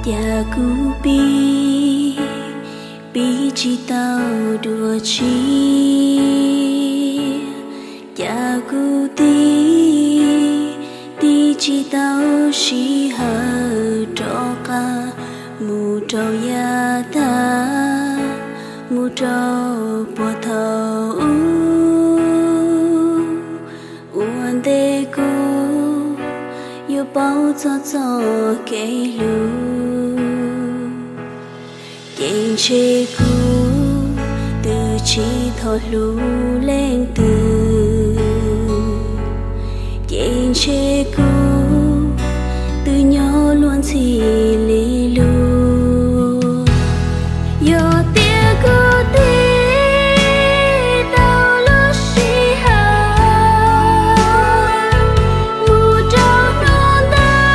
Cas kuv pib, pib tsis tau dua tshiab, cas kuv tib, tib tsis tau sij hawm rov qab mus rau yav tag, mus rau puag thaum ub. Ua ntej kuv yuav paub txog txoj kev hlub, ces ntshe kuv twb tsis tau hlub leej twg, ces ntshe kuv twb nyob luag ntxhi li lug. Yog tias kuv tig tau lub sij hawm mus rau hnub ntawd,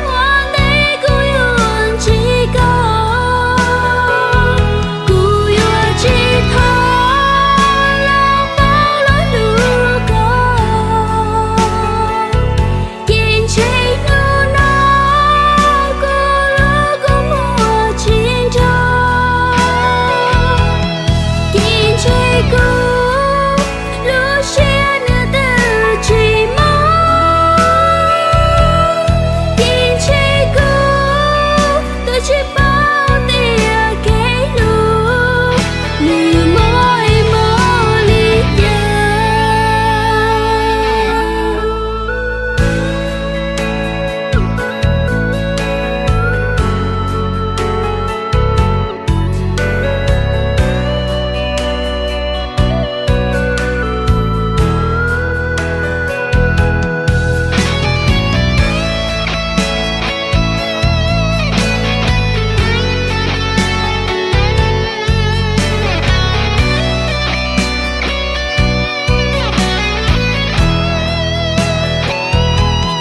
ua ntej kuv yuav ntsib koj, kuv yuav tsis thov los paub los hlub koj. Ces ntshe hnub no kuv lub kua muag tsis nrog, ces ntshe kuv lub siab nws twb tsis mob, ces ntshe kuv twb tsis paub tias kev hlub nws mob es mob li cas.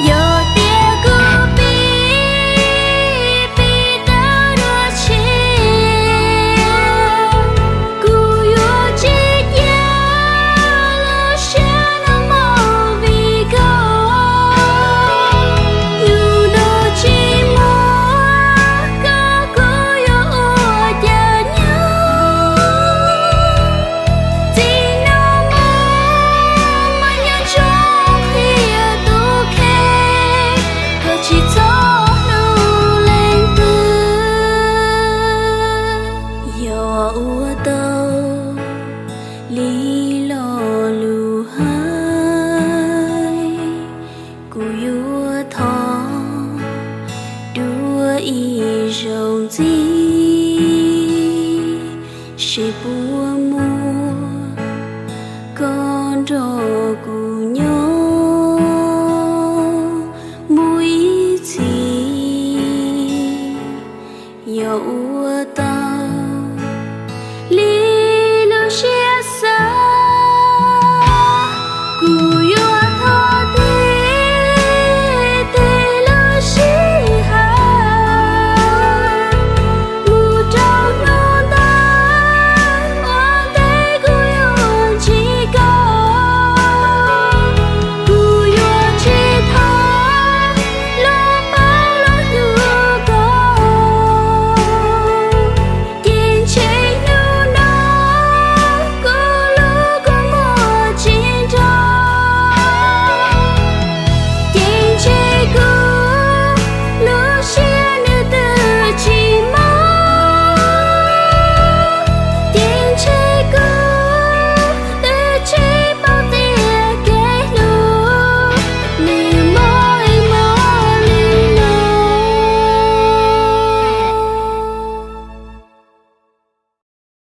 Yog tias kuv pib, pib tau dua tshiab, kuv yuav tsis cia lub siab no mob vim koj. Hnub no tsis muaj koj, kuv yuav ua cas nyob. Txij no mus mas nyob tsoo qhia tus kheej, koj tsis txhob hlub leej twg. Yog ua tau li lo lus hais, kuv yuav thov dua ib zaug ntxiv, seb puas muaj koj nrog kuv